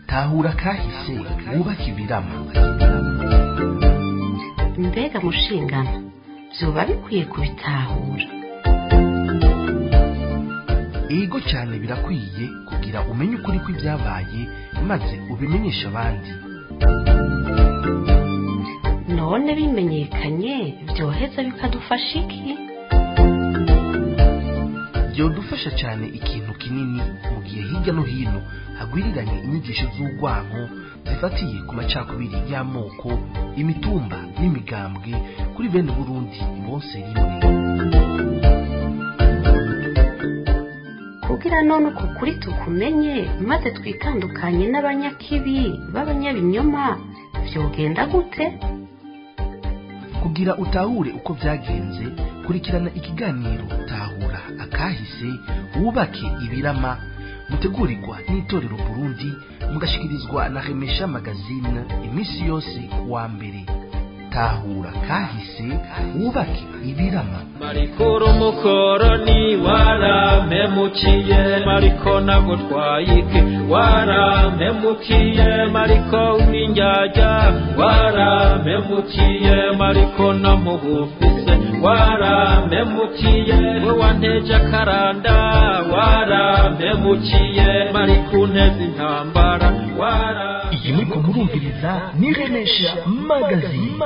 Tahura kahise wubake ibirama. Mbega mushingana vyoba bikwiye kubitahura? Ego cyane, birakwiye kugira umenye ukuri kw'ibyabaye maze ubimenyeshe abandi. None bimenyekanye vyoheza bikadufasha iki? Byodufasha cyane ikintu kinini mu gihe hirya no hino hagwiriranye inyigisho z'urwanko zifatiye ku macakubiri y'amoko, imitumba n'imigambwe kuri bene Burundi bose rimwe. Kugira none uko kuri tukumenye maze twitandukanye n'abanyakibi b'abanyabinyoma vyogenda gute? Kugira utahure uko byagenze, kurikirana ikiganiro Tahura akahise wubake ibirama, mutegurirwa n'itorero Burundi, mugashikirizwa na Remesha Magazine iminsi yose kuwa mbere. Tahura kahise wubake ibirama. Mariko umukoroni warampemukiye, Mariko nagutwaye iki? Warampemukiye Mariko, urinjyajya, warampemukiye Mariko, namubufise, warampemukiye we wanteje akaranda, warampemukiye Mariko, unteze intambara wara. Iyi muriko murumviriza ni Remesha Magazine.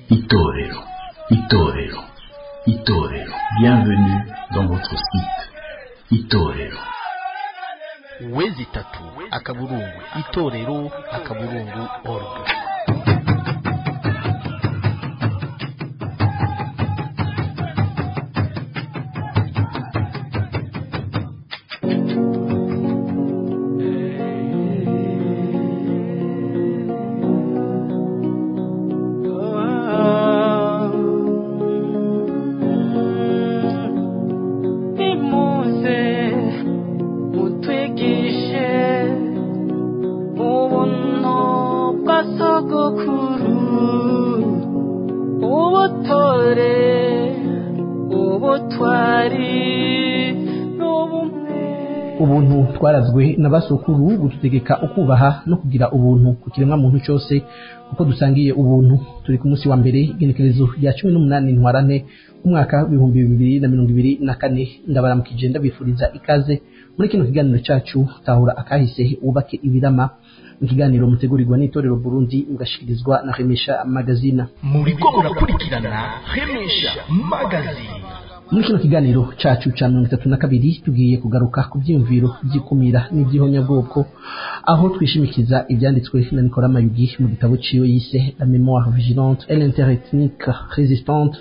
Itorero, Itorero, Itorero. Bienvenue dans votre site. Itorero. www.itorero.org. Nimuze mutwigishe ubuntu bwa sogokuru, ubutore, ubutwari n'ubumwe. Ubuntu twarazwe na basokuru bututegeka ukubaha no kugira ubuntu ku kiremwa muntu cyose, kuko dusangiye ubuntu. Turi ku munsi wa mbere, igenekerezo rya 18 Ntwarante, umwaka w'2024. Ndabaramukije, ndabifuriza ikaze muri kino kiganiro cyacu Tahura akahise wubake ibirama, mu kiganiro mutegurirwa n'itorero Burundi, mugashikirizwa na Remesha Magazine. Muriko murakurikirana Remesha Magazine. Muri kino kiganiro cacu ca 32 tugiye kugaruka ku vyiyumviro vy'ikumira n'ivy'ihonyabwoko, aho twishimikiza ivyanditswe na Nicolas Mayugi mu gitabo ciwe yise La mémoire vigilante et l'interethnique résistante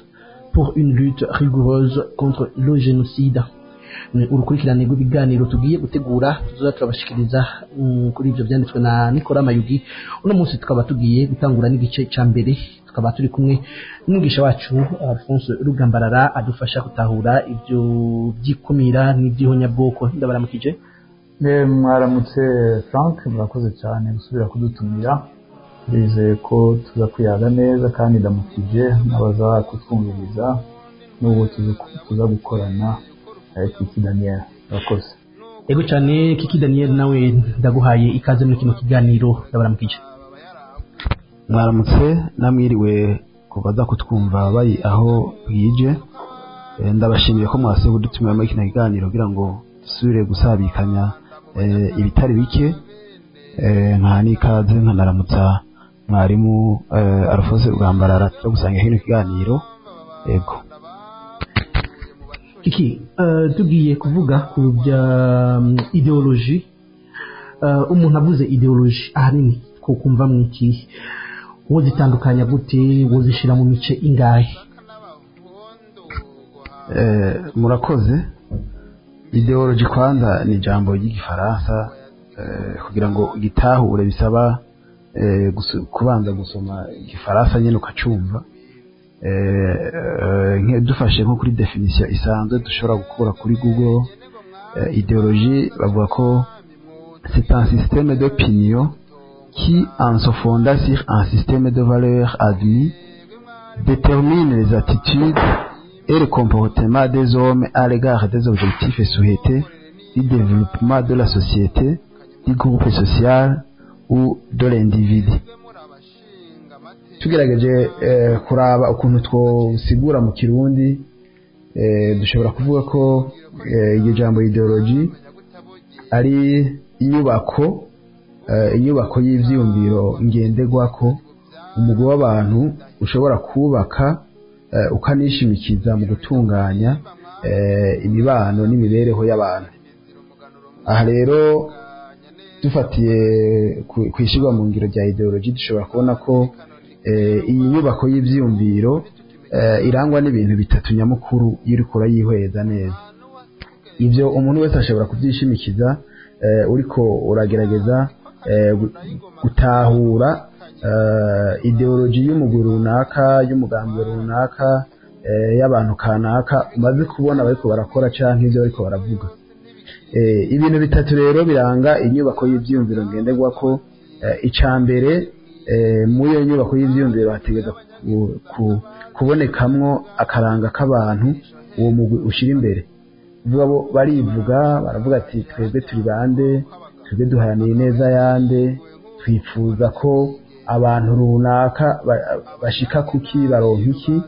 pour une lutte rigoureuse contre le génocide. Ni urukurikirane rw'ibiganiro tugiye gutegura, tuzoza turabashikiriza kuri ivyo vyanditswe na Nicolas Mayugi. Uno munsi tukaba tugiye gutangura n'igice ca mbere, tukaba turi kumwe n'umwigisha wacu Alphonse Rugambarara, adufasha gutahura ibyo by'ikumira n'iby'ihonyabwoko. Ndabaramukije. Mwaramutse Frank, murakoze cyane gusubira kudutumira. Ndizeye ko tuza kuyaga neza, kandi ndamukije n'abaza kutwumviriza n'ubu tuza gukorana, Kiki Daniel. Murakoze. Ego cyane, Kiki Daniel, nawe ndaguhaye ikaze muri kino kiganiro. Ndabaramukije. Mwaramutse, namwiriwe ku baza kutwumva bari aho bwije. Ndabashimiye ko mwasuye kudutumira muri kino kiganiro kugira ngo dusubire gusabikanya ibitari bike. Nka n'ikaze nkanaramutsa mwarimu Alphonse Rugambarara cyo gusangira kino kiganiro. Yego. Kiki, tugiye kuvuga ku bya idéologie. Umuntu avuze idéologie, ahanini ko kumva mu iki? Wozitandukanya gute? Wozishira mu mice ingahe? Murakoze. Idéologie kwanza ni ijambo ry'igifaransa. Kugira ngo gitahure bisaba kubanza gusoma igifaransa nyine ukacumva. Dufashe nko kuri définition isanzwe dushobora gukura kuri Google, idéologie bavuga ko c'est un système d'opinion qui, en se fondant sur un système de valeurs admis, détermine les attitudes et le comportement des hommes à l'égard des objectifs souhaités du développement de la société, du groupe social ou de l'individu. Tugerageje kuraba ukuntu twosigura mu Kirundi, dushobora kuvuga ko iryo jambo ideology ari inyubako y'ivyiyumviro ngenderwako umugwi w'abantu ushobora kubaka ukanishimikiza mu gutunganya imibano n'imibereho y'abantu. Aha rero dufatiye kwishirwa mu ngiro rya ideology, dushobora kubona ko iyi nyubako y'ivyiyumviro irangwa n'ibintu bitatu nyamukuru iyo uriko urayihweza neza. Ivyo umuntu wese ashobora kuvyishimikiza uriko uragerageza gutahura ideology y'umugwi runaka, y'umugambi runaka, y'abantu kanaka umaze kubona bariko barakora canke ivyo bariko baravuga. Ibintu bitatu rero biranga inyubako y'ivyiyumviro ngenderwako. Ica mbere, muri iyo nyubako y'ivyiyumviro hategerezwa kubonekamwo akaranga k'abantu uwo mugwi ushira imbere. Vuga bo barivuga, baravuga ati twebwe turi bande, twebwe duharanira ineza yande, twifuza ko abantu runaka bashika kuki, baronka iki.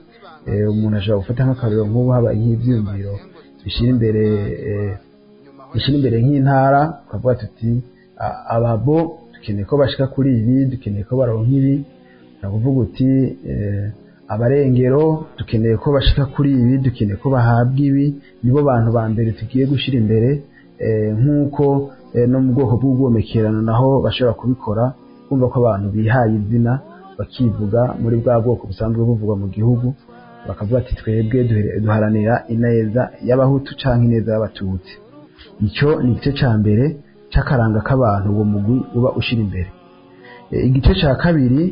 Umuntu ashobora gufata nk'akarorero nk'ubu habaye nk'ivyiyumviro bishira imbere nk'intara, tukavuga tuti ababo dukeneye ko bashika kuri ibi, dukeneye ko baronka ibi. Nakuvuga uti abarengero dukeneye ko bashika kuri ibi, dukeneye ko bahabwa ibi, nibo bantu ba mbere tugiye gushira imbere. Nk'uko no mu bwoko bw'ubwomekerano naho bashobora kubikora, kumva ko abantu bihaye izina bakivuga muri bwa bwoko busanzwe buvugwa mu gihugu, bakavuga ati twebwe duharanira ineza y'abahutu canke ineza y'abatutsi. Ico ni igice ca mbere c'akaranga k'abantu uwo mugwi uba ushira imbere. Igice ca kabiri,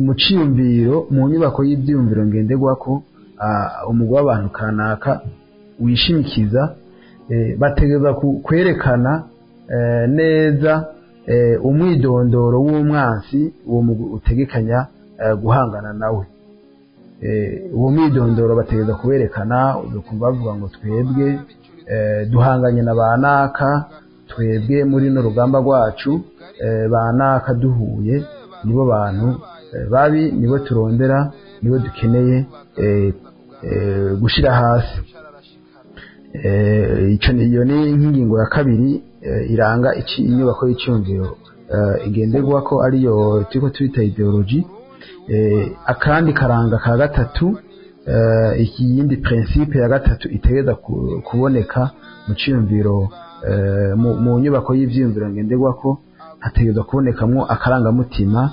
mu ciyumviro, mu nyubako y'ivyiyumviro ngenderwako umugwi w'abantu kanaka wishimikiza, bategerezwa kwerekana neza umwidondoro w'umwansi uwo mugwi utegekanya guhangana nawe. Uwo mwidondoro bategerezwa kuwerekana, uzokumva bavuga ngo twebwe duhanganye na banaka, twebwe muri no rugamba rwacu banaka duhuye nibo bantu babi, nibo turondera, nibo dukeneye gushira hasi. Iyo ni nk'ingingo ya kabiri iranga inyubako y'iciyumviro igenderwa ko ariyo turiko twita ideology. Akandi karanga ka gatatu, ikiyindi principe ya gatatu itegereza kuboneka mu ciyumviro, mu nyubako y'ivyiyumviro ngenderwako, hategerezwa kubonekamwo akarangamutima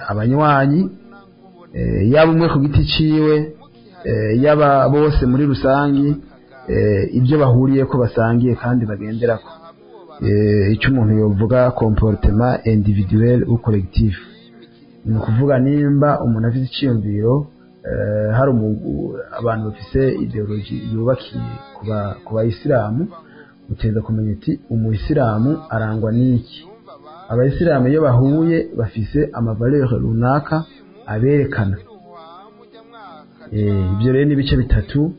abanywanyi, yaba umwe ku giti ciwe, yaba bose muri rusangi, ibyo bahuriyeko basangiye kandi bagenderako. Ico umuntu yovuga comportement individuel ou collectif, ni ukuvuga nimba umuntu afite iciyumviro, hari abantu bafise ideology yubakiye ku bayisilamu, uteza kumenya uti umuyisilamu arangwa n'iki. Abayisilamu iyo bahuye bafise amavaleur runaka aberekana. Ibyo rero ni ibice bitatu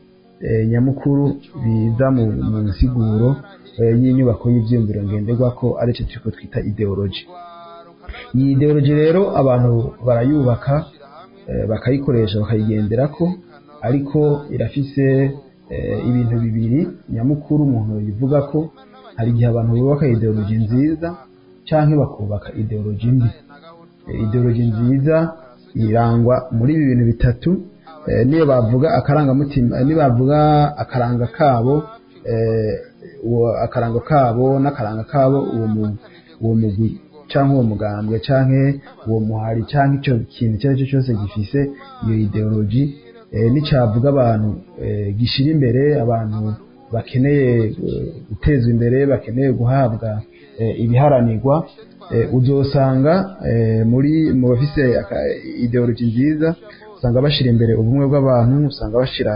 nyamukuru biza mu nsiguro y'inyubako y'ivyiyumviro ngenderwako, aricyo turiko twita ideology. Iyi ideology rero abantu barayubaka, bakayikoresha, bakayigenderako, ariko irafise ibintu bibiri nyamukuru umuntu yivuga ko hari igihe abantu bubaka ideology nziza canke bakubaka ideology mbi. Ideology nziza irangwa muri ibi bintu bitatu. Niyo bavuga akarangamutima, niyo bavuga akaranga kabo, akarango kabo n'akaranga kabo uwo mugwi canke uwo mugambwe canke uwo muhari canke ico kintu icyo ari cyo cyose gifise iyo ideology, n'icavuga abantu gishira imbere abantu bakeneye gutezwa imbere, bakeneye guhabwa ibiharanirwa, uzosanga muri mu bafise ideology nziza usanga bashira imbere ubumwe bw'abantu, usanga bashira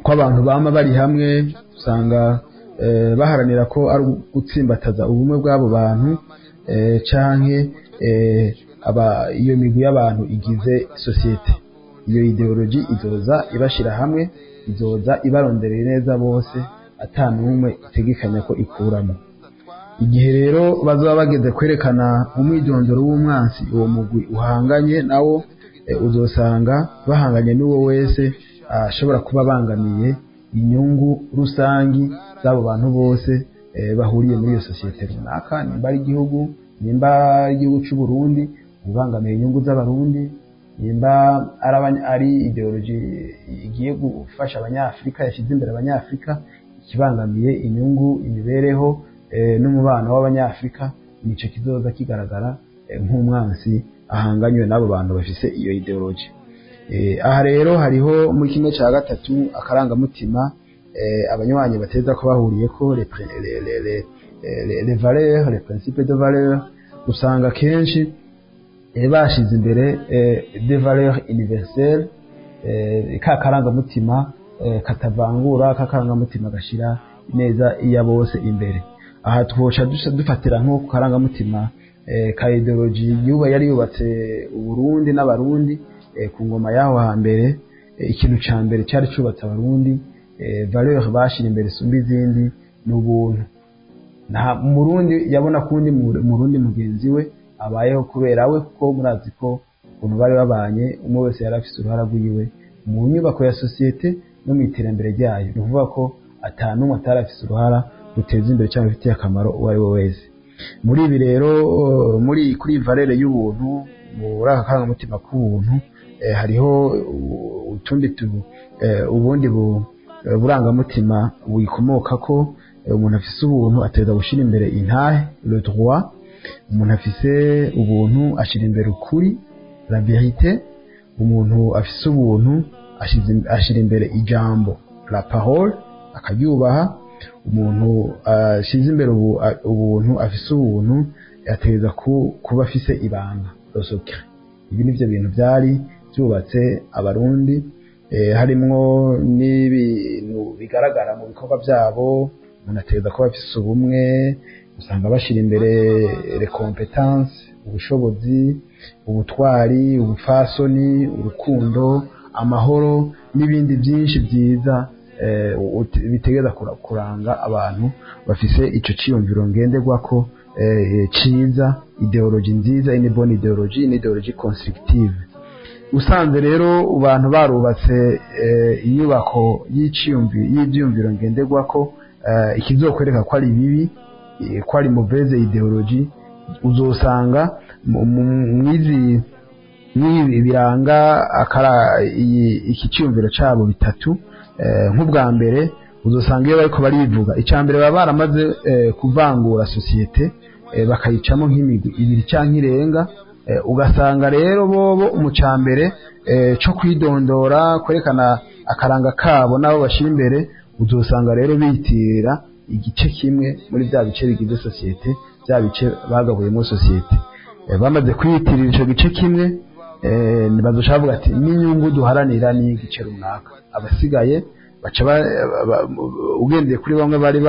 ko abantu bama bari hamwe, usanga baharanira ko ari gutsimbataza ubumwe bw'abo bantu, canke iyo migwi y'abantu igize societe. Iyo ideology izoza ibashira hamwe, izoza ibarondereye neza bose, ata n'umwe itegekanya ko ikuramo. Igihe rero bazoba bageze kwerekana umwidondoro w'umwansi uwo mugwi uhanganye nawo, uzosanga bahanganye n'uwo wese ashobora kuba abangamiye inyungu rusangi z'abo bantu bose bahuriye muri iyo sosiyete runaka, nimba ari igihugu, nimba ari igihugu c'u Burundi, ubangamiye inyungu z'Abarundi, nimba ari ideology igiye gufasha Abanyafrika, yashyize imbere Abanyafrika, ikibangamiye inyungu, imibereho n'umubano w'Abanyafrika, nico kizoza kigaragara nk'umwansi ahanganywe n'abo bantu bafise iyo ideology. Aha rero hariho muri kimwe cya gatatu akarangamutima abanywanyi bateza ko bahuriyeko, les valeurs, les principes de valeur. Usanga kenshi bashize imbere des valeurs universelles, ka karangamutima katavangura, ka karangamutima gashira neza iya bose imbere. Aha twoca dufatira nko ku karangamutima ka ideology yuba yari yubatse Uburundi n'Abarundi ku ngoma yaho hambere. Ikintu ca mbere cyari cubatse Abarundi, valeur bashira imbere sumba izindi, ni ubuntu. Nta Murundi yabona kundi Murundi mugenzi we abayeho kubera we, kuko murazi ko ukuntu bari babanye, umwe wese yari afise uruhara rwiwe mu nyubako ya sosiyete no mu iterambere ryayo. Ni ukuvuga ko ata n'umwe atari afise uruhara ruteza imbere cyangwa bifitiye akamaro uwo ari we wese. Muri ibi rero, muri kuri valeur y'ubuntu, muri aka karangamutima k'ubuntu, hariho utundi ubundi burangamutima buyikomokako. Umuntu afise ubuntu ategerezwa gushira imbere intahe, le droit. Umuntu afise ubuntu ashira imbere ukuri, la vérité. Umuntu afise ubuntu ashira imbere ijambo, la parole, akaryubaha. Umuntu ashize imbere ubuntu, afise ubuntu, ategerezwa kuba afise ibanga, le secret. Ibi nivyo bintu byari byubatse Abarundi, harimwo n'ibintu bigaragara mu bikorwa byabo. Umuntu ategerezwa kuba afise ubumwe. Usanga bashira imbere les compétences, ubushobozi, ubutwari, ubupfasoni, urukundo, amahoro n'ibindi byinshi byiza bitegereza kuranga abantu bafise ico ciyumviro ngenderwako ciza, idéologie nziza, une bonne idéologie, une idéologie constructive. Usanze rero abantu barubatse inyubako y'ivyiyumviro ngenderwako, ikizokwereka ko ari bibi, ko ari mauvaise idéologie, uzosanga mwizi n'ibi biranga akara iki ciyumviro cabo bitatu. Nk'ubwa mbere, uzosanga iyo bariko barivuga, icya mbere baba baramaze kuvangura sosiyete, bakayicamo nk'imigwi ibiri canke irenga. Ugasanga rero bobo mu cambere co kwidondora, kwerekana akaranga kabo n'abo bashira imbere, uzosanga rero bitirira igice kimwe muri bya bice bigize sosiyete, bya bice bagabuyemo sosiyete. Bamaze kwiyitirira ico gice kimwe, bazoca bavuga ati n'inyungu duharanira ni igice runaka. Abasigaye baca ugendeye kuri bamwe bari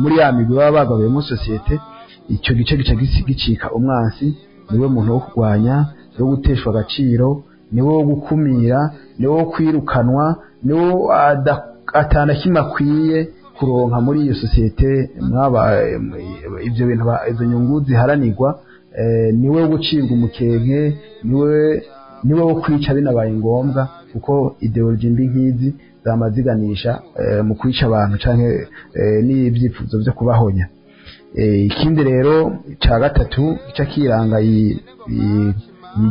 muri ya migwi baba bagabuyemo sosiyete, icyo gice gica gicika umwansi. Niwe muntu wo kurwanya, niwe guteshwa agaciro, niwe wo gukumira, niwe wo kwirukanwa, niwe atana kimwe akwiye kuronka muri iyo sosiyete. Mwaba ibyo bintu izo nyungu ziharanirwa, niwe wo gucibwa umukenke, niwe wo kwica binabaye ngombwa, kuko idéologie mbi nk'izi zama ziganisha mu kwica abantu canke n'ibyifuzo byo kubahonya. Ikindi rero ca gatatu gica kiranga iyi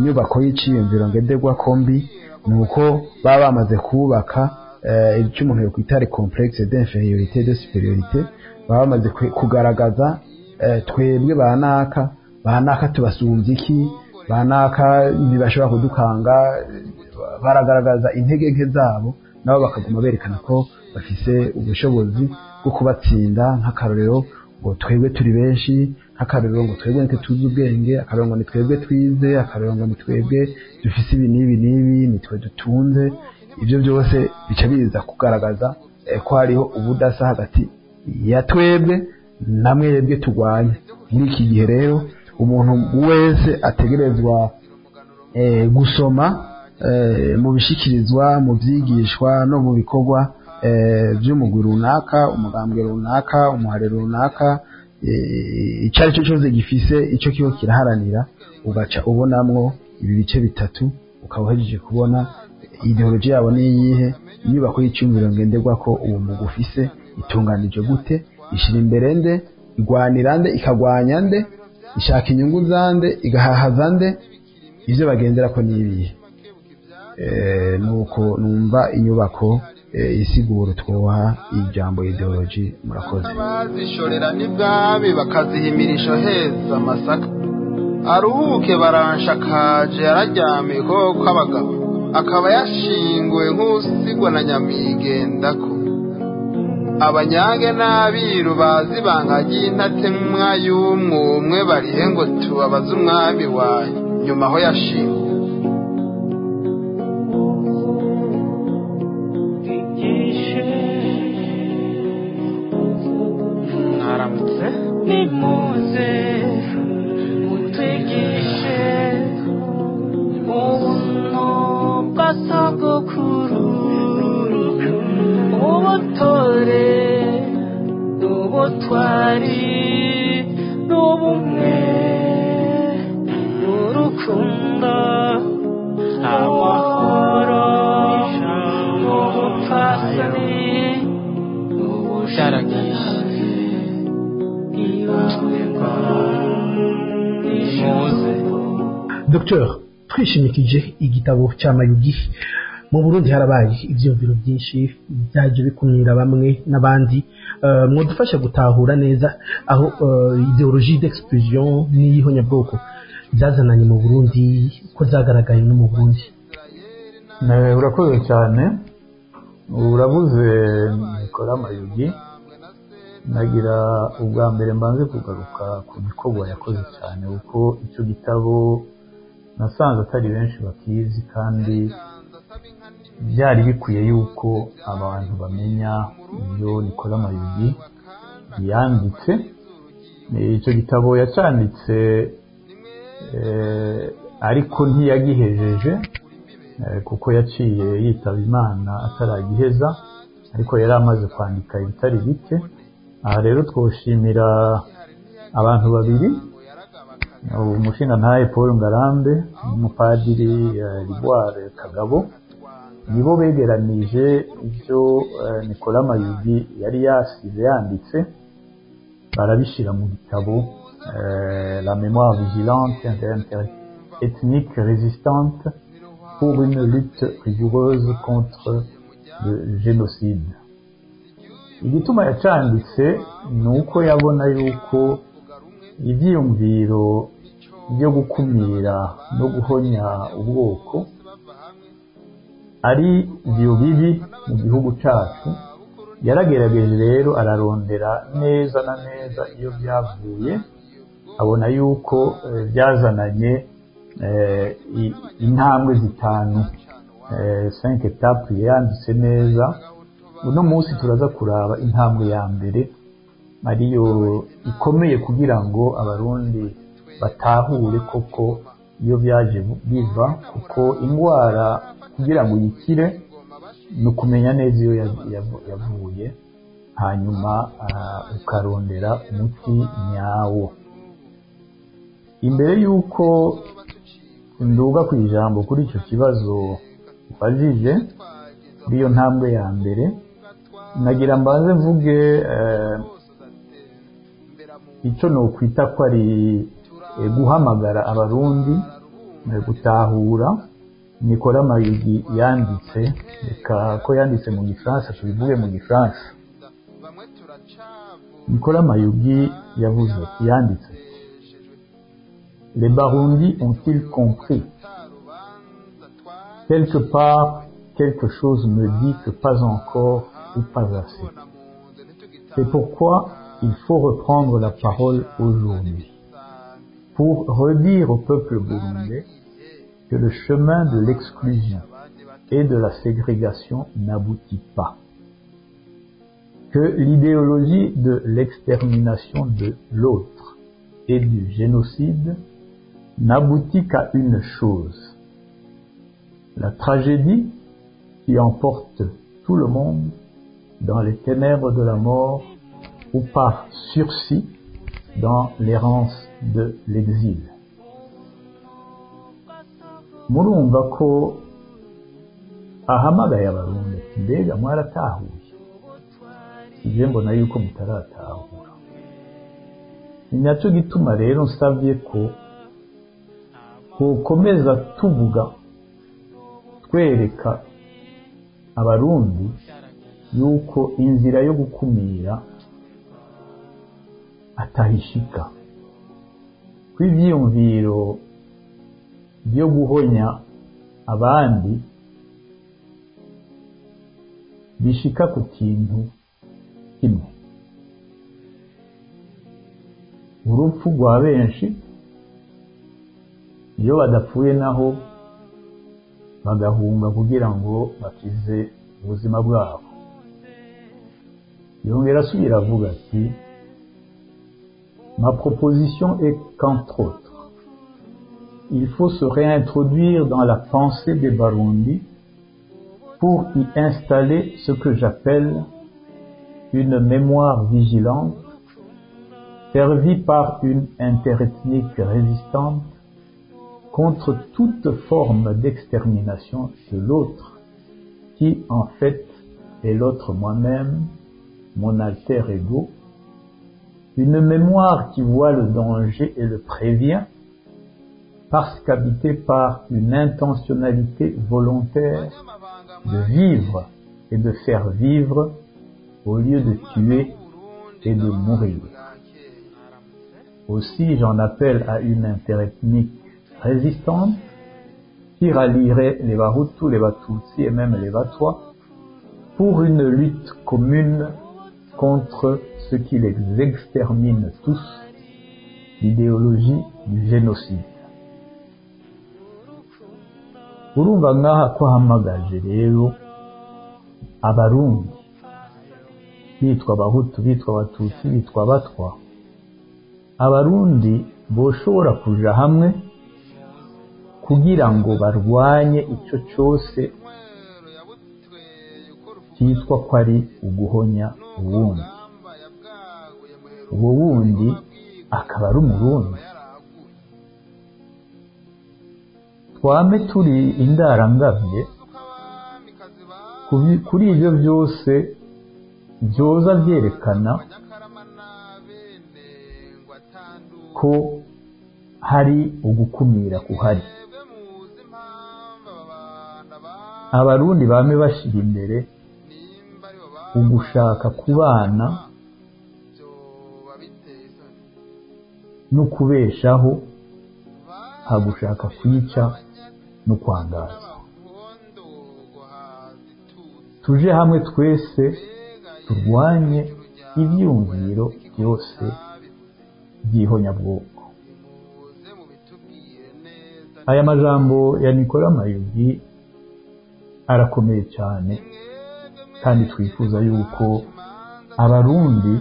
nyubako y'iciyumviro ngenderwako mbi, ni uko baba bamaze kubaka icyo umuntu yokwita le complexe d'infériorité de supériorité. Baba bamaze kugaragaza twebwe banaka banaka tubasumbye iki, banaka ntibashobora kudukanga. Baragaragaza intege nke zabo, nabo bakaguma berekana ko bafise ubushobozi bwo kubatsinda. Nk'akarorero ngo twebwe turi benshi, nk'akarorero ngo twebwe nitwe tuzi ubwenge, akarorero ngo ni twebwe twize, akarorero ngo ni twebwe dufise ibi n'ibi n'ibi, nitwe dutunze. Ibyo byose bica biza kugaragaza ko hariho ubudasa hagati ya twebwe na mwebwe turwanya. Muri iki gihe rero, umuntu wese ategerezwa gusoma mu bishikirizwa, mu byigishwa no mu bikorwa by'umugwi runaka, umugambwe runaka, umuhare runaka, icyo ari cyo cyose gifise icyo kiba kiraharanira, ugaca ubonamwo ibi bice bitatu, ukaba uhejeje kubona idéologie yabo ni iyihe, inyubako y'icyumviro ngenderwa ko uwo mugwi ufise itunganije gute, ishyira imbere nde, igwanira nde, ikagwanya nde, ishaka inyungu zande, igahahaza nde, ibyo bagendera ko ni ibihe. Nuko numva inyubako isiguro twoha ijambo idéologie. Murakoze. Bazishorera n'ibwami bakazihimirisha heza amasaka aruhuke baranshakaje yararyamiye ko abagabo akaba yashinguwe nk'usigwa na nyamigendako abanyange n'abiru bazi ibanga ry'intatemwa y'umwumwe barihe ngo tubabaze umwami wawe nyuma aho yashinguwe. Mwaramutse, nimuze mutwigishe ubuntu bwa sogokuru, ubutore n'ubutwari n'ubumwe n'urukundo, amahoro n'ubupfasoni Byaragiye. Nimuze. Dr twishimikije igitabo cya Mayugi, mu Burundi harabaye ibyiyumviro byinshi byaje bikumira bamwe n'abandi. Mwadufasha gutahura neza aho idéologie d'exclusion n'iyihonyabwoko byazananye mu Burundi, ko zagaragaye no mu Burundi? Urakoze cyane. Urabuze Nicolas Mayugi. Nagira ubwa mbere mbanze kugaruka ku gikorwa yakoze cyane, kuko icyo gitabo nasanze atari benshi bakizi, kandi byari bikwiye yuko abantu bamenya ibyo Nicolas Mayugi yanditse. Icyo gitabo yacyanditse ariko ntiyagihejeje, kuko yaciye yitaba Imana ataragiheza, ariko yari amaze kwandika ibitari bike. Aha rero twoshimira abantu babiri, umushingantahe Paul Ngarambe n'umupadiri Rigoire Kagabo, nibo begeranije ibyo Nicolas Mayugi yari yasize yanditse, barabishyira mu gitabo La mémoire vigilante ethnique résistante pour une lutte rigoureuse contre le génocide. Igituma yacanditse ni uko yabona yuko ibyiyumviro byo gukumira no guhonya ubwoko ari byo bibi mu gihugu cyacu. Yaragerageje rero ararondera neza na neza iyo byavuye, abona yuko byazananye intambwe zitanu, cinq étapes yanditse neza. Uno munsi turaza kuraba intambwe ya mbere, ariyo ikomeye kugira ngo Abarundi batahure koko iyo byaje biva, kuko indwara kugira ngo uyikire ni ukumenya neza iyo yavuye, hanyuma ukarondera umuti nyawo. Imbere y'uko nduga ku ijambo kuri icyo kibazo ubajije iyo ntambwe ya mbere, nagira mbanze mvuge icyo nokwita ko ari guhamagara Abarundi gutahura Nicolas Mayugi yanditse. Reka ko yanditse mu Gifaransa tubivuge mu Gifaransa. Nicolas Mayugi yavuze, yanditse: "Les Barundi ont-ils compris? Quelque part, quelque chose me dit que pas encore ou pas assez. C'est pourquoi il faut reprendre la parole aujourd'hui, pour redire au peuple burundais que le chemin de l'exclusion et de la ségrégation n'aboutit pas, que l'idéologie de l'extermination de l'autre et du génocide n'aboutit qu'à une chose, La tragédie qui emporte tout le monde dans les ténèbres de la mort ou par sursis dans l'errance de l'exil. Murumva ko ahamagaye Abarundi ati mbega mwaratahuye? Ibyo mbona yuko mutaratahura. Ni nacyo gituma rero nsabye ko hokomeza tuvuga, twereka Abarundi yuko inzira yo gukumira atahishika, kw'ivyiyumviro byo guhonya abandi bishika ku kintu kimwe: urupfu rwa benshi. Iyo badapfuye naho bagahunga kugira ngo bakize ubuzima bwabo. Yongera asubira avuga ati: "Ma proposition est qu'entre autres, il faut se réintroduire dans la pensée des Barundi pour y installer ce que j'appelle une mémoire vigilante, servie par une interethnique résistante contre toute forme d'extermination de l'autre, qui en fait est l'autre moi-même, mon alter ego, une mémoire qui voit le danger et le prévient, parce qu'habitée par une intentionnalité volontaire de vivre et de faire vivre au lieu de tuer et de mourir. Aussi, j'en appelle à une interethnique résistante qui rallierait les Bahutus, les Batutsi et même les Batwa pour une lutte commune contre ce qui les extermine tous, l'idéologie du génocide." Urumva ngaha ko ahamagaje rero Abarundi, bitwa Abahutu, bitwa Abatutsi, bitwa Abatwa, Abarundi boshobora kuja hamwe kugira ngo barwanye ico cose cyitwa ko ari uguhonya uwundi, uwo wundi akaba ari Umurundi. Twame turi indarangavye kuri ibyo byose byoza byerekana ko hari ugukumira kuhari. Abarundi bame bashira imbere ugushaka kubana no kubeshaho, hagushaka kwica no kwangaza. Tuje hamwe twese turwanye ivyumviro byose by'ihonyabwoko. Aya majambo ya Nicolas Mayugi arakomeye cyane, kandi twifuza yuko Abarundi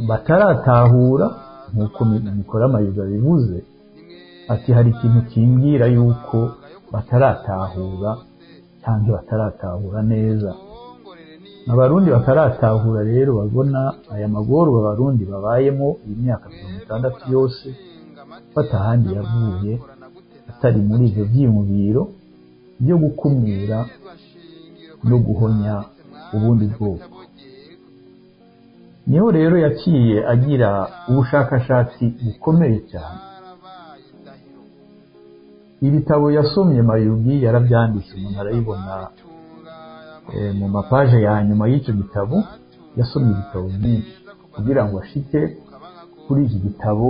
bataratahura, nk'uko Nicolas Mayugi abivuze ati hari ikintu kimbwira yuko bataratahura cyangwa bataratahura neza. Abarundi bataratahura rero babona aya magorwa Abarundi babayemo imyaka 60 yose batahandi yavuye atari muri ivyo vyiyumviro byo gukumira no guhonya ubundi bwoko. Niho rero yaciye agira ubushakashatsi bukomeye cyane. Ibitabo yasomye Mayugi yarabyanditse, umuntu arayibona mu mapaje ya nyuma y'icyo gitabo. Yasomye ibitabo byinshi kugira ngo ashike kuri iki gitabo.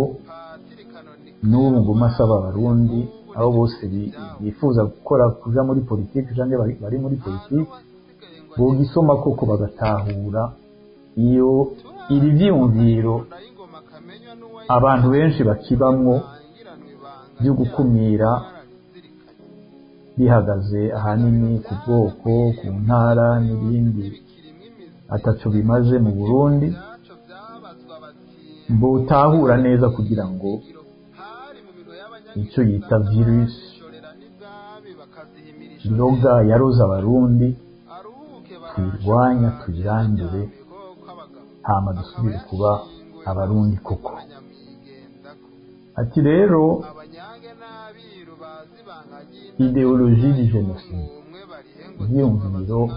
N'ubu nguma asaba Abarundi abo bose bifuza gukora kuja muri politiki canke bari muri politiki bogisoma koko bagatahura iyo ibi vyiyumviro abantu benshi bakibamwo byo gukumira bihagaze ahanini ku bwoko, ku ntara n'ibindi ataco bimaze mu Burundi, botahura neza kugira ngo icyo yita virus Iroga yaroze Abarundi, tuyirwanya, tuyirandure, hama dusubire kuba Abarundi koko. Ati rero idéologie du génocide, ibyiyumviro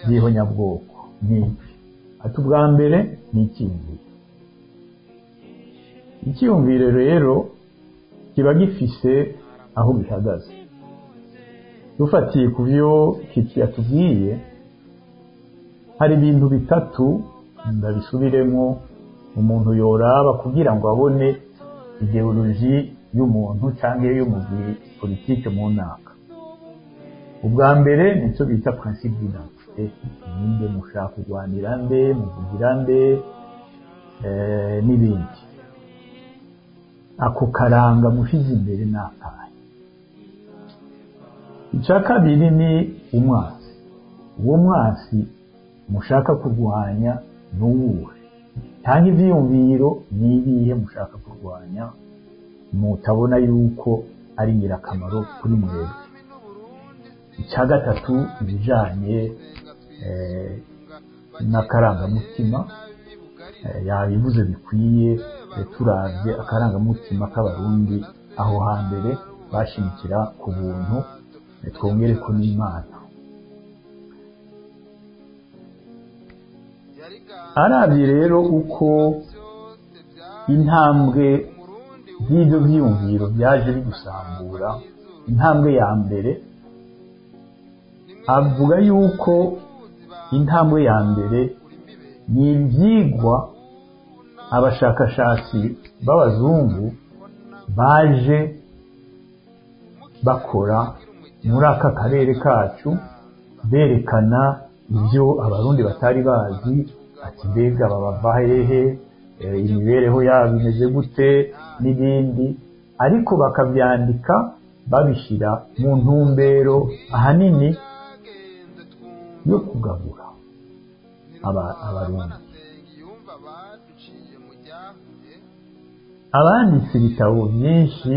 by'ihonyabwoko ni iki? Ati ubwa mbere ni icyiyumviro. Icyiyumviro rero kiba gifise aho gihagaze. Dufatiye ku byo Kiki yatubwiye, hari ibintu bitatu, ndabisubiremo, umuntu yoraba kugira ngo abone idéologie y'umuntu cyangwa y'umugwi politike mu ntaka. Ubwa mbere nicyo bita principe d'identité: ninde mushaka kurwanira, nde muvugira, nde n'ibindi. Ako karanga mushize imbere ni akahe? Icya kabiri ni umwasi. Uwo mwasi mushaka kurwanya ni uwuhe? Cyangwa ibyiyumviro ni ibihe mushaka kurwanya mutabona yuko ari ingirakamaro kuri mwebwe? Icya gatatu, ibijyanye n'akarangamutima, yabivuze bikwiye. Turabye akarangamutima k'Abarundi aho hambere, bashimikira ku buntu, twongere ko n'Imana. Arabye rero uko intambwe z'ibyo byiyumviro byaje bigusambura, intambwe ya mbere, avuga yuko intambwe ya mbere ni ibyigwa abashakashatsi b'abazungu baje bakora muri aka karere kacu, berekana ibyo Abarundi batari bazi, ati mbega babava hehe, imibereho yabo imeze gute, n'ibindi, ariko bakabyandika babishyira mu ntumbero ahanini yo kugabura Abarundi. Abanditse ibitabo byinshi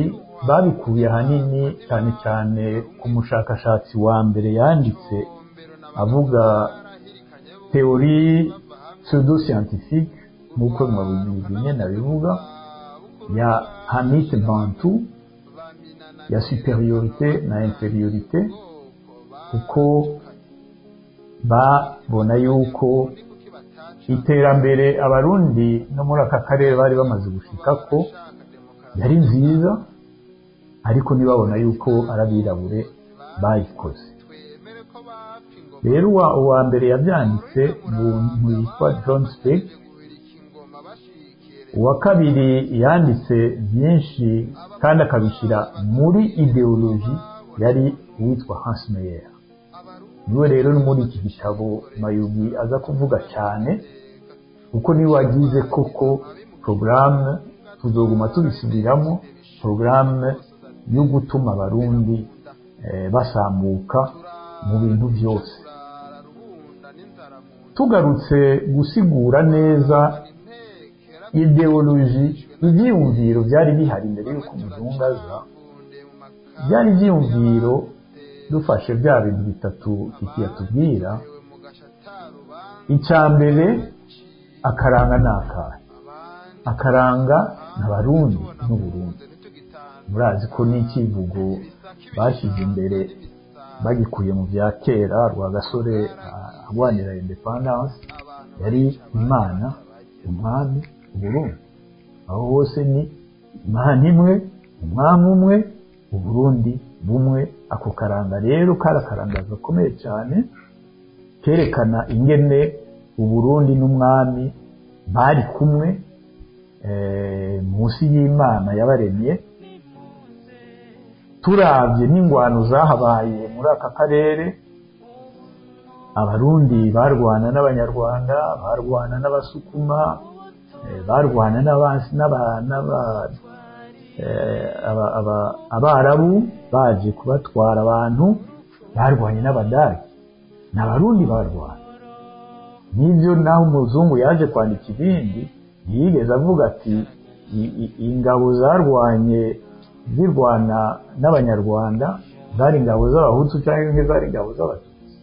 babikuye ahanini cyane cyane ku mushakashatsi wa mbere yanditse avuga théorie pseudo-scientifique, nk'uko Mayugi nyene abivuga, ya Hamite Bantu, ya supériorité na infériorité, kuko babona yuko iterambere Abarundi no muri aka karere bari bamaze gushikako yari nziza, ariko ntibabona yuko ari abirabure bayikoze. Rero uwa mbere yabyanditse umuntu yitwa John Speke. Uwa kabiri yanditse byinshi kandi akabishyira muri idéologie yari uwitwa Hans Meyer. Niwe rero no muri iki gitabo Mayugi aza kuvuga cyane, kuko niwe wagize koko porogaramu, tuzoguma tubisubiramo, porogaramu yo gutuma Abarundi basambuka mu bintu byose. Tugarutse gusigura neza idéologie, ibyiyumviro byari bihari mbere y'uko umuzungu aza, byari ibyiyumviro, dufashe bya bintu bitatu Kiki yatubwira. Icya mbere, akaranga ni akahe? Akaranga ni Abarundi n'Uburundi. Murazi ko n'ikivugo bashyize imbere bagikuye mu bya kera, Rwagasore arwanira indépendance, yari Imana, Umwami, Uburundi. Aho hose ni Imana imwe, Umwami umwe, Uburundi bumwe. Ako karanga rero kari akaranga gakomeye cyane, kerekana ingene Uburundi n'umwami bari kumwe munsi y'Imana yabaremye. Turabye n'ingwano zahabaye muri aka karere, Abarundi barwana n'Abanyarwanda, barwana n'Abasukuma, barwana Abarabu baje kubatwara abantu, barwanye n'Abadage, ni Abarundi barwana n'ibyo. Naho umuzungu yaje kwandika ibindi, ntiyigeze avuga ati ingabo zarwanye zirwana n'Abanyarwanda. Zari ingabo z'abahutu cyangwa zari ingabo z'abatutsi?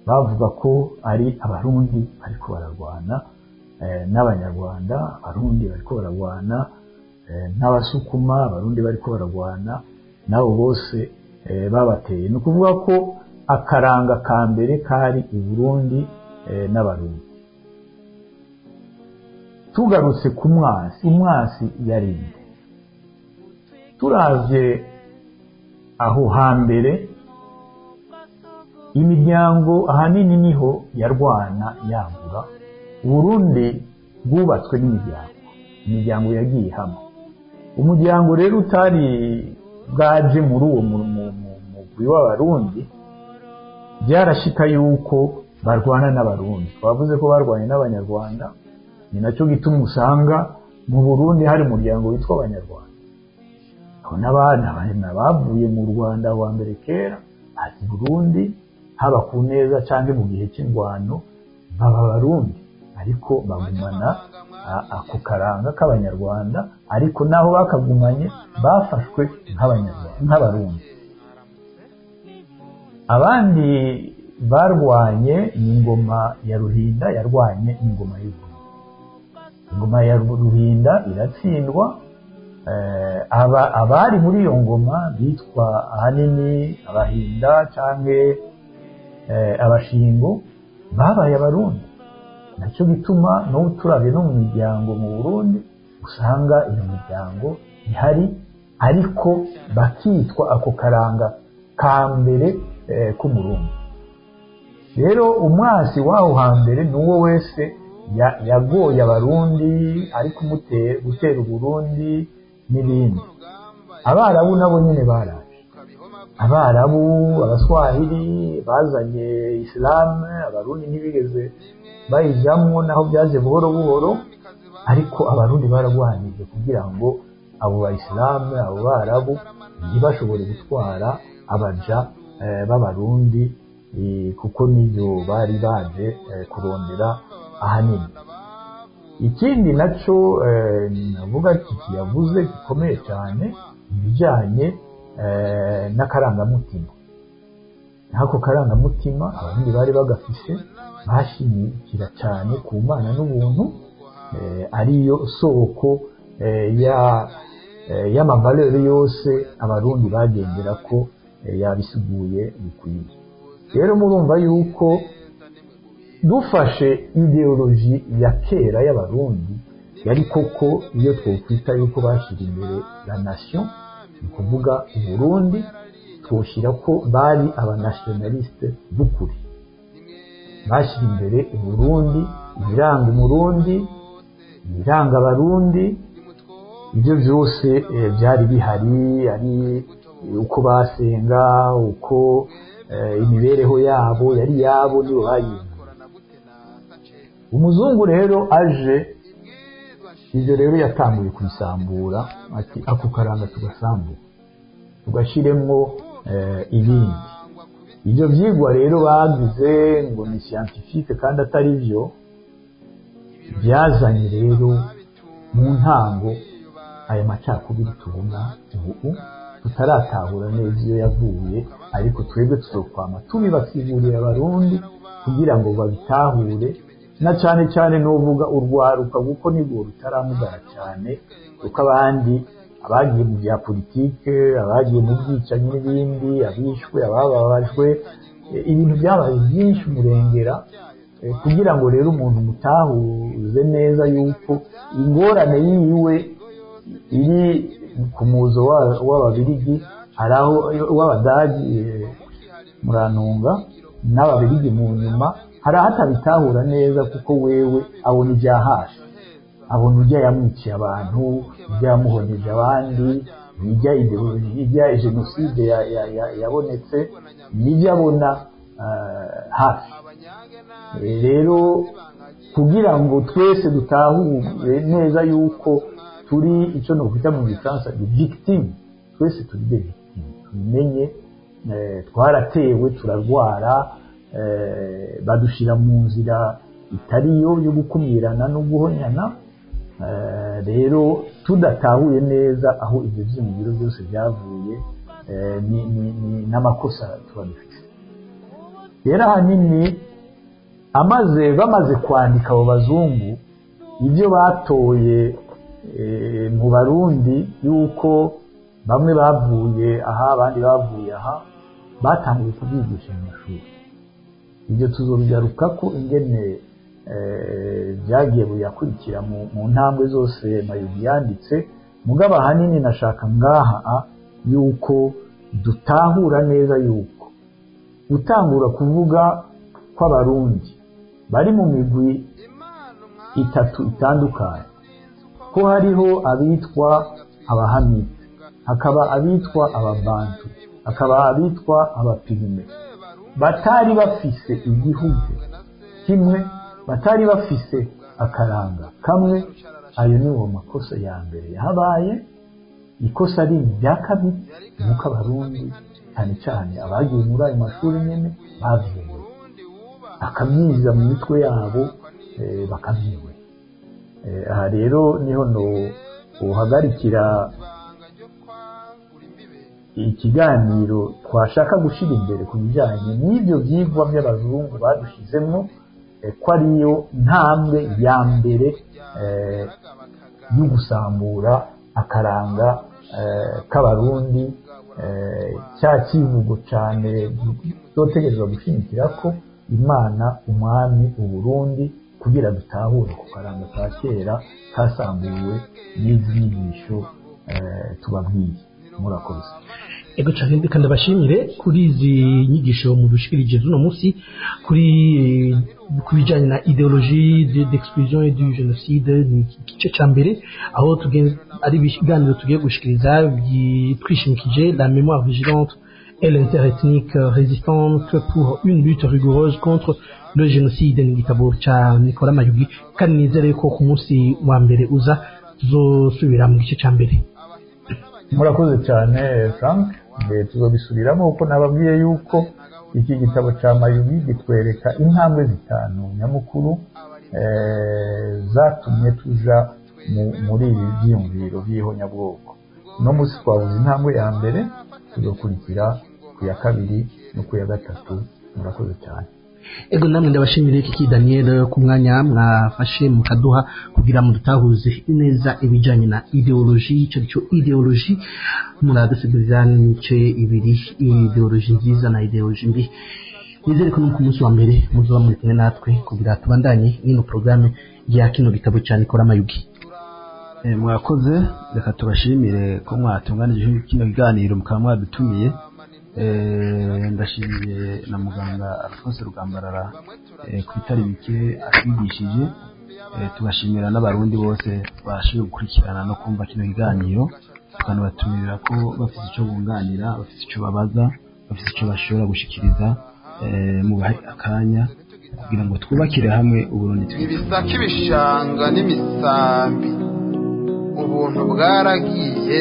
Bavuga ko ari abarundi bariko bararwana n'abanyarwanda, abarundi bariko bararwana n'abasukuma, abarundi bariko bararwana nabo bose babateye. Ni ukuvuga ko akaranga ka mbere kari Uburundi n'abarundi. Tugarutse ku mwasi, umwasi yarinde, turavye aho hambere imiryango ahanini niho yarwana yambura. Uburundi bwubatswe n'imiryango, imiryango yagiye hamwe. Umuryango rero utari bwaje muri uwo mugwi w'abarundi, byarashika yuko barwana n'abarundi. Twavuze ko barwanye n'abanyarwanda, ni nacyo gituma usanga mu Burundi hari umuryango witwa abanyarwanda. Abo n'abana bavuye mu Rwanda wa mbere kera bazi Burundi, haba ku neza cyangwa mu gihe cy'ingwano baba abarundi, ariko bagumana ako karanga k'abanyarwanda. Ariko naho bakagumanye bafashwe nk'abanyarwanda, nk'abarundi. Abandi barwanye ni ingoma ya Ruhinda, yarwanye n'ingoma y'Uburundi. Ingoma ya Ruhinda iratsindwa. Abari muri iyo ngoma bitwa ahanini abahinda cyangwa abashingo babaye abarundi. Nacyo gituma n'ubu turabye no mu miryango mu Burundi usanga iyo miryango ihari, ariko bakitwa ako karanga ka mbere k'umurundi. Rero umwasi w'aho hambere ni uwo wese yagoye abarundi, ari gutera Uburundi n'ibindi. Abarabu nabo nyine baraje, abarabu, abaswahili bazanye isilamu. Abarundi ntibigeze bayijamwo, naho byaje buhoro buhoro, ariko abarundi baragwanije kugira ngo abo bayisilamu, abo barabu ntibashobore gutwara abaja b'abarundi, kuko nibyo bari baje kurondera ahanini. Ikindi naco navuga yavuze gikomeye cyane, ibijyanye n'akarangamutima. N'ako karangamutima abarundi bari bagafise, bashimikira cyane ku Mana n'ubuntu, ariyo soko y'amavaleur yose abarundi bagendera ko yabisiguye bikwiye. Rero murumva yuko dufashe idéologie ya kera y'abarundi, yari koko iyo twokwita yuko bashyira imbere la nation, ni ukuvuga Uburundi, twoshyira ko bari abanationaliste b'ukuri, bashyira imbere Uburundi, ibiranga umurundi, ibiranga abarundi. Ibyo byose byari bihari, ari uko basenga, uko imibereho yabo yari yabo, nibo bayinga. Umuzungu rero aje, ibyo rero yatanguye kubisambura, ati ako karanga tugasambura tugashyiremwo ibindi. Ibyo byigwa rero bagize ngo ni scientifique kandi atari byo, byazanye rero mu ntango aya macakubiri tubona ubu tutaratahura neza iyo yavuye, ariko twebwe tuzokwama tubibasigurira abarundi kugira ngo babitahure, na cyane cyane n'uvuga urwaruka, kuko nibwo rutaramugara cyane, kuko abandi abagiye mu bya politike, abagiye mu bwicanyi n'ibindi, abishwe, abababajwe, ibintu byabaye byinshi umurengera. Kugira ngo rero umuntu mutahuze neza yuko ingorane yiwe iri ku muzo w'ababirigi, hari aho w'abadagi, murantunga, n'ababirigi mu nyuma, hari aho atabitahura neza, kuko wewe abona ibya hafi, abona ujya yamwiciye abantu, ujya yamuhoneje abandi, ijya idéologie, ijya jenoside yabonetse, nibyo abona hafi. Rero kugira ngo twese dutahure neza yuko turi icyo nokwita mu gifaransa des victimes, twese turi des victimes, tubimenye, twaratewe, turarwara, badushyira mu nzira itariyo yo gukumirana no guhonyana. Rero tudatahuye neza aho ibyo byiyumviro byose byavuye, Ni n'amakosa tuba dufite. Rero ahanini amaze bamaze kwandika abo bazungu ibyo batoye mu Barundi, yuko bamwe bavuye aha, abandi bavuye aha, batanguye kubyigisha mu mashuri. Ibyo tuzobigaruka ko ingene byagiye buyakurikira mu ntambwe zose Mayugi yanditse. Mugabo ahanini nashaka ngaha yuko dutahura neza yuko gutangura kuvuga kw'Abarundi bari mu migwi itatu itandukanye, ko hariho abitwa Abahamite, hakaba abitwa Ababantu, hakaba abitwa Abapigme, batari bafise igihugu kimwe, batari bafise akaranga kamwe. Ayo ni wo makosa ya mbere yahabaye. Ikosa rindi rya kabiri ni uko Abarundi, cyane cyane abagiye muri ayo mashuri nyene, bavyemeye, bakamyiza mu mitwe yabo, bakavyemera. Aha rero niho no uhagarikira ikiganiro twashaka gushyira imbere ku bijyanye n'ibyo byigwa by'abazungu badushizemo, ko ariyo ntambwe ya mbere yo gusambura akaranga k'Abarundi, cya kivugo cyane tuzotegerezwa gushimikira ko Imana, Umwami, Uburundi, kugira dutahure ku karanga ka kera kasambuwe n'izi nyigisho tubabwiye. Murakoze. Ego cyane, reka ndabashimire kuri izi nyigisho mudushikirije z'uno munsi kuri ku bijyanye na idéologie d'exclusion et du génocide. Ni igice cya mbere aho tugenze ari ibiganiro tugiye gushikiriza twishimikije la mémoire vigilante et l'interethnique résistante pour une lutte rigoureuse contre le génocide, ni igitabo cya Nicolas Mayugi. Kandi nizere ko ku munsi wa mbere uza tuzosubira mu gice cya mbere. Murakoze cyane, Frank. Tuzobisubiramo kuko nababwiye yuko iki gitabo cya Mayugi gitwereka intambwe zitanu nyamukuru zatumye tuja muri ibi byiyumviro by'ihonyabwoko. Uno munsi twabuze intambwe ya mbere, tugakurikira ku ya kabiri no ku ya gatatu. Murakoze cyane. Ego, namwe ndabashimire, Kiki Daniel, ku mwanya mwafashe mukaduha kugira ngo dutahuze neza ibijyanye na idéologie, icyo cyo idéologie. Muradusigurira n'imice ibiri, idéologie nziza na idéologie mbi. Nizere ko no ku munsi wa mbere muzoba muri kumwe natwe kugira tubandanye n'ino porogaramu ya kino gitabo cya Nicolas Mayugi. Mwakoze, reka tubashimire ko mwatunganije kino kiganiro, mukaba mwadutumiye. Ndashimiye na muganga Alphonse Rugambarara ku bitari bike atwigishije. Tubashimira n'Abarundi bose bashoboye gukurikirana no kumva kino kiganiro, tukanabatumirira ko bafite icyo bunganira, bafite icyo babaza, bafite icyo bashobora gushikiriza, mubahe akanya kugira ngo twubakire hamwe Uburundi twifuza. Ibisaka, ibishanga n'imisambi, ubuntu bwaragiye,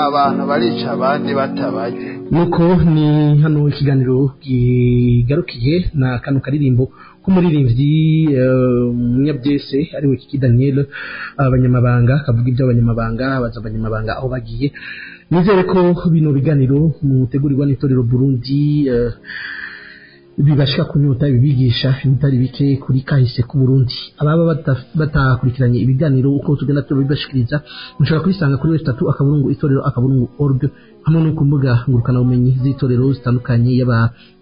abantu barica abandi batabaye. Nuko ni hano ikiganiro kigarukiye na kano karirimbo k'umuririmbyi Munyabyese, ariwe Kiki Daniel, abanyamabanga, kavuga iby'abanyamabanga, baza abanyamabanga aho bagiye. Nizere ko bino biganiro mutegurirwa n'Itorero Burundi bibashika kunyota, bibigisha ibitari bike kuri kahise ku Burundi. Ababa batakurikiranye ibiganiro uko tugenda tubibashikiriza, mushobora kubisanga kuri w3.itorero.org hamwe no ku mbuga ngurukanabumenyi z'itorero zitandukanye, yaba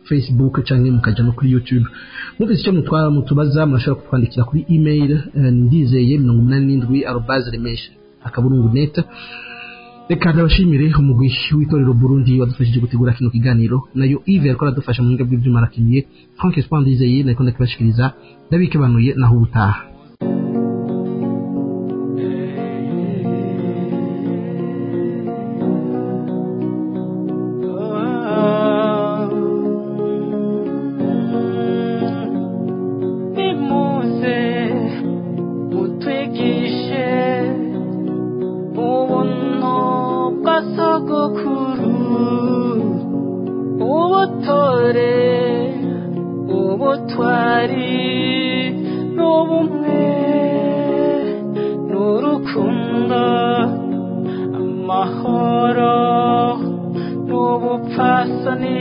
Facebook canke mukaja no kuri YouTube. Mufise icyo mutwara mutubaza, murashobora kutwandikira kuri email ndizeye87@remesha.net. Reka ndabashimire umugwi w'Itorero Burundi wadufashije gutegura kino kiganiro, nayo Yves yariko aradufasha mu buhinga bw'ivyuma arakiniye. Frank Espoir Ndizeye nariko ndakibashikiriza, ndabikebanuye, naho ubutaha. Nimuze mutwigishe ubuntu bwa sogokuru, ubutore, ubutwari n'ubumwe n'urukundo, amahoro. N'ubupfasoni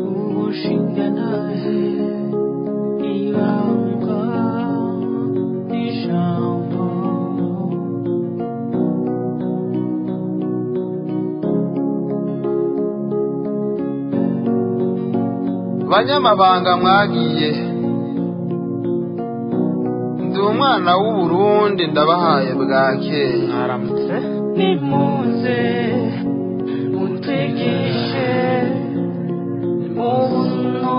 ubushingantahe ibanga n'ijambo. Banyamabanga mwagiye, ndi umwana w'Uburundi ndabahaye bwakeye. Mwaramutse. Nimuze mutwigishe ubuntu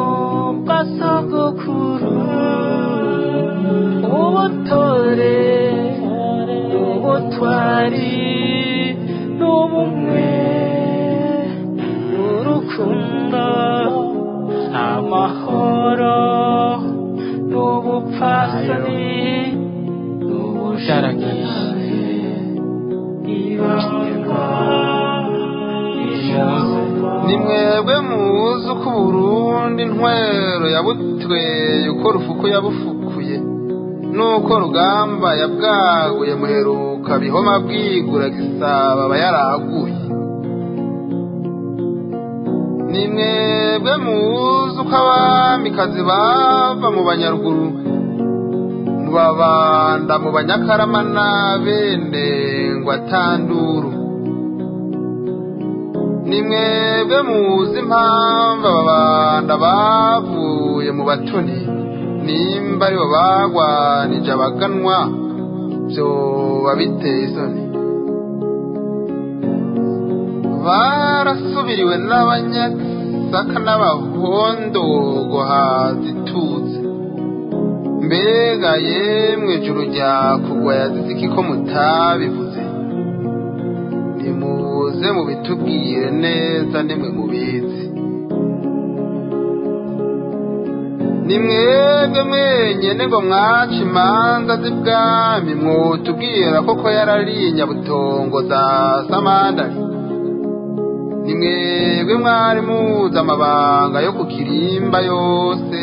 bwa sogokuru, ubutore n'ubutwari n'ubumwe n'urukundo, amahoro n'ubupfasoni n'ubushingantahe ibanga n'ijambo. Ni mwebwe muzi uko Uburundi ntwero yabutweye, uko Rufuku yabufukuye n'uko Rugamba yabwaguye, muheruka Bihoma bwigura Gisaba aba yaraguye. Ni mwebwe muzi uko abamikazi bava mu Banyaruguru, mu Babanda, mu Banyakarama n'abene ngo atanduru. Ni mwebwe muzi impamvu Ababanda bavuye mu Batoni, nimba aribo bagwanije abaganwa vyoba biteye isoni. Barasubiriwe n'Abanyagisaka n'Abahondogo haza ituze. Mbega yemwe ijuru ryakugwa yazize iki ko mutabivuze? Nimuze mubitubwire neza nimwe mubizi. Ni mwebwe mwenyene ngo mwaca imanza z'ibwami, mwotubwira koko yarariye Nyabutongo za Samandari. Ni mwebwe mwari muzi amabanga yo ku kirimba yose,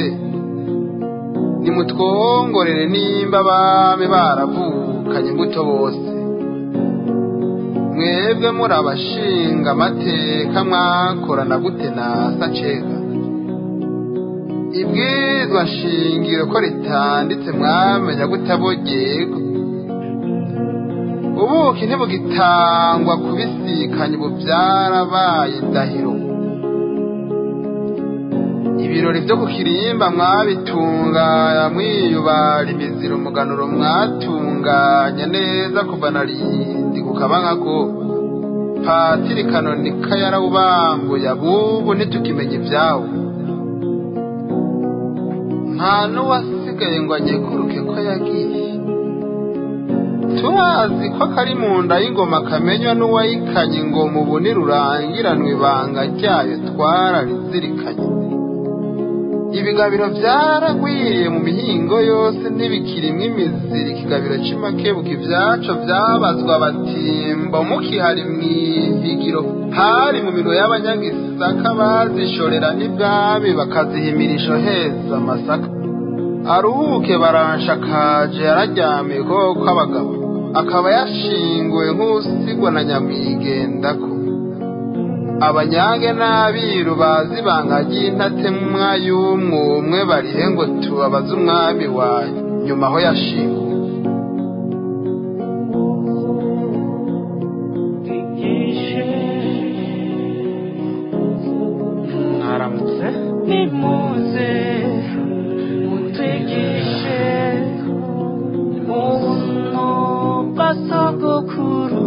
nimutwongorere nimba abami baravukanye imbuto bose. Mwebwe muri abashinga amateka mwakorana gute na Sacega? Ibwirizwa shingiro ko ritanditse mwamenya gute abogego? Ubuki ntibugitangwa kubisikanya, ubu byarabaye indahiro. Ibirori vyo ku kirimba mwabitunganya mwiyubara imiziro, umuganuro mwatunganya neza kuva na Rindi kukabankako. Patiri Kanonika yarawubambuye, abubu ntitukimenya ibyawo. Nta n'uwasigaye ngo anyekuruke ko yagiye. Turazi ko akari mu nda y'ingoma kamenywa n'uwayikanye ingoma, ubu nirurangiranwa ibanga ryayo twararizirikanye. Ibigabiro vyaragwiriye mu mihingo yose, ntibikirimwo imiziri. Ikigabiro c'imakebuka ivyaco vyabazwa abatimbo, mukihari mw'ihigiro hari mu minwe y'Abanyagisaka, bazishorera n'ibwami bakazihimirisha heza amasaka. Aruhuke baranshakaje yararyamiye ukuboko kw'abagabo, akaba yashinguwe nk'usigwa na nyamwigendako. Abanyange n'abiru bazi ibanga ry'intatemwa y'umwumwe barihe ngo tubabaze umwami wa nyuma aho yashinguwe. Twigishe. Mwaramutse. Nimuze mutwigishe ubuntu bwa sogokuru,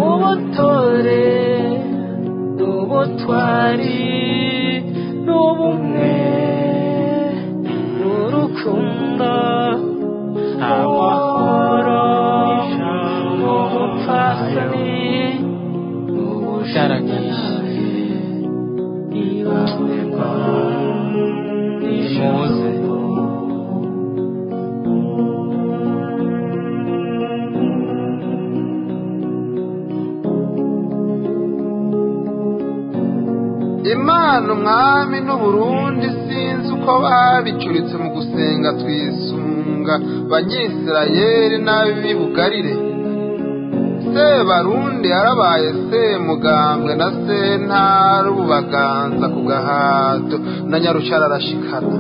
ubutore n'ubutwari n'ubumwe n'urukundo, amahoro n'ubupfasoni n'ubushingantahe ibanga Nimuze. n'ijambo. Imana umwami n'Uburundi sinzi uko babicuritse mu gusenga twisunga Banyisirayeli n'ab'i Bugarire. Sebarundi yarabaye Semugambwe na Sentare, ubu baganza ku gahato na Nyarucara arashikana.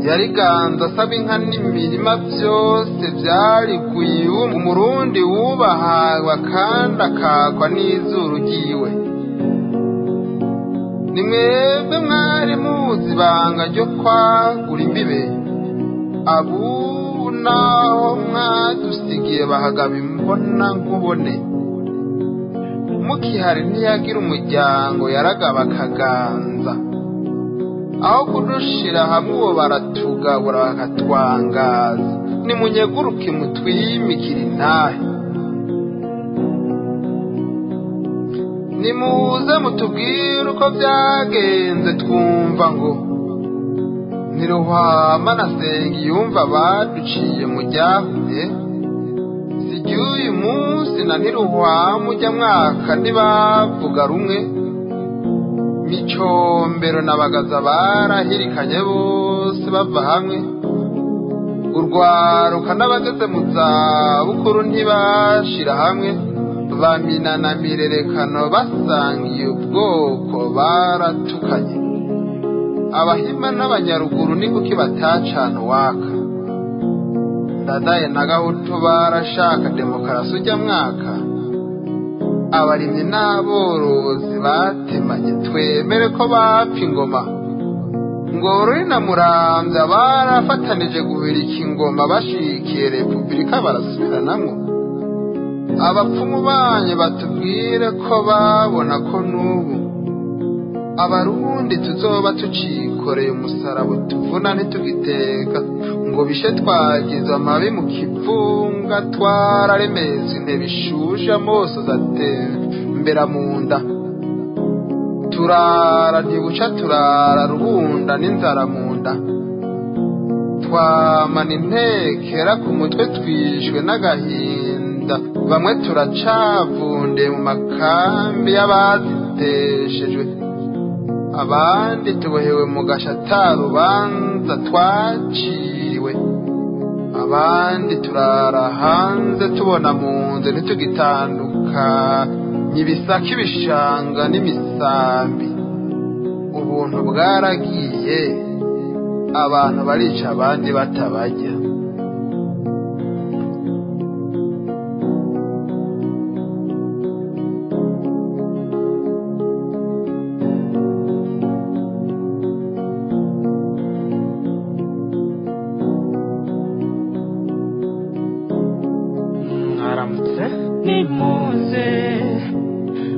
Yariganza asaba inka n'imirima byose byari kuyiwe, umurundi wubahagwa kandi akakwa n'izuru ryiwe. Ni mwebwe mwari muzi ibanga ryo kwagura imbibe, abubu naho mwadusigiye bahagaba imbona nkubone. Mukihari ntiyagira umuryango, yaragaba akaganza. Aho kudushira hamwe uwo baratugabura bakatwangaza. Nimunyeguruke mutwimikire intahe, nimuze mutubwire uko byagenze. Twumva ngo ntiruhama na Nsengiyumva baduciye mu ryahuye, si uyu munsi na ntiruhama ujya mwaka ntibavuga rumwe. Micombero na Bagaza barahirikanye bose bava hamwe, urwaruka n'abageze mu zabukuru ntibashira hamwe. Bamina na Mirerekano basangiye ubwoko baratukanye. Abahima n'abanyaruguru ni kuki batacana uwaka? Ndadaye na Gahutu barashaka demokarasi ujya mwaka. Abarimyi n'aborozi batemanye twemere ko bapfa ingoma. Ngorori na Muramvya barafatanije guhirika ingoma, bashikiye repubulika barasubiranamwo. Abapfumu banyu batubwire ko babona ko n'ubu abarundi tuzoba tucikoreye umusaraba tuvuna ntitugiteka ngo bishe. Twagize amabi mu kivunga, twararemeza intebe ishushe, amaso zatembera mu nda. Turara ntibuca, turara rubunda n'inzara mu nda. Twamana intekera ku mutwe, twishwe n'agahinda. Bamwe turacavunde mu makambi y'abaziteshejwe, abandi tubohewe mu gashatarubanza twaciwe, abandi turara hanze tubona mu nzu ntitugitandukanye ibisaka ibishanga n'imisambi. Ubuntu bwaragiye, abantu barica abandi batabajya. Mwaramutse, nimuze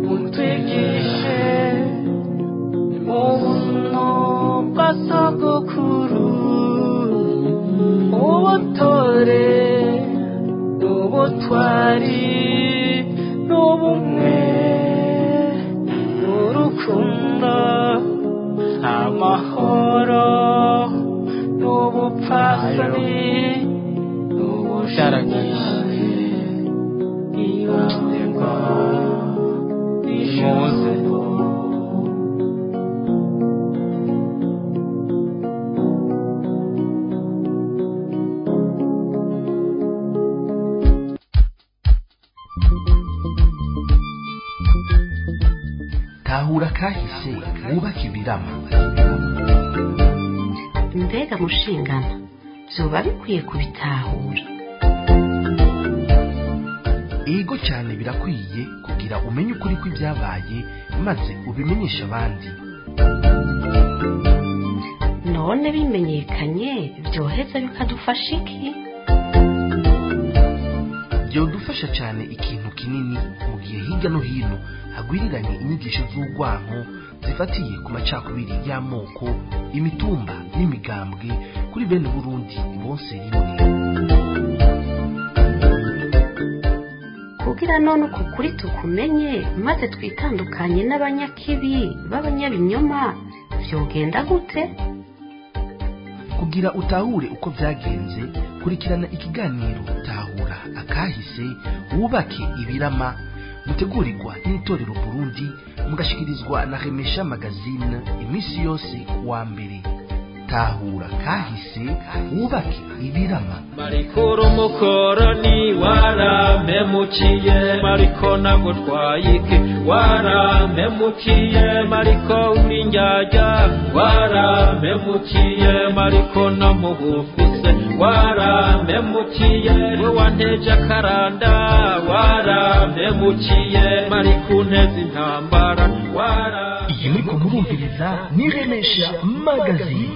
mutwigishe ubuntu bwa sogokuru, ubutore n'ubutwari n'ubumwe n'urukundo, amahoro n'ubupfasoni n'ubusharagije. Nimuze Tahura kahise wubake ibirama. Mbega mushingana vyoba bikwiye kubitahura? Ego cyane, birakwiye kugira umenye ukuri kw'ibyabaye maze ubimenyeshe abandi. None bimenyekanye vyoheza bikadufasha iki? Byodufasha cyane ikintu kinini mu gihe hirya no hino hagwiriranye inyigisho z'urwanko zifatiye ku macakubiri y'amoko, imitumba n'imigambwe kuri bene Burundi bose rimwe. Kugira none uko kuri tukumenye maze twitandukanye n'abanyakibi b'abanyabinyoma vyogenda gute? Kugira utahure uko byagenze, kurikirana ikiganiro Tahura akahise wubake ibirama, mutegurirwa n'itorero Burundi, mugashikirizwa na Remesha Magazine iminsi yose kuwa mbere. Tahura kahise, wubake ibirama. Mariko umukoroni warampemukiye, mariko nagutwaye iki? Warampemukiye mariko, uri njyajya. Warampemukiye mariko, namugufise. Warampemukiye we, wanteje akaranda. Warampemukiye mariko, unteze intambara. Wara Iyi muriko murumviriza ni Remesha Magazine.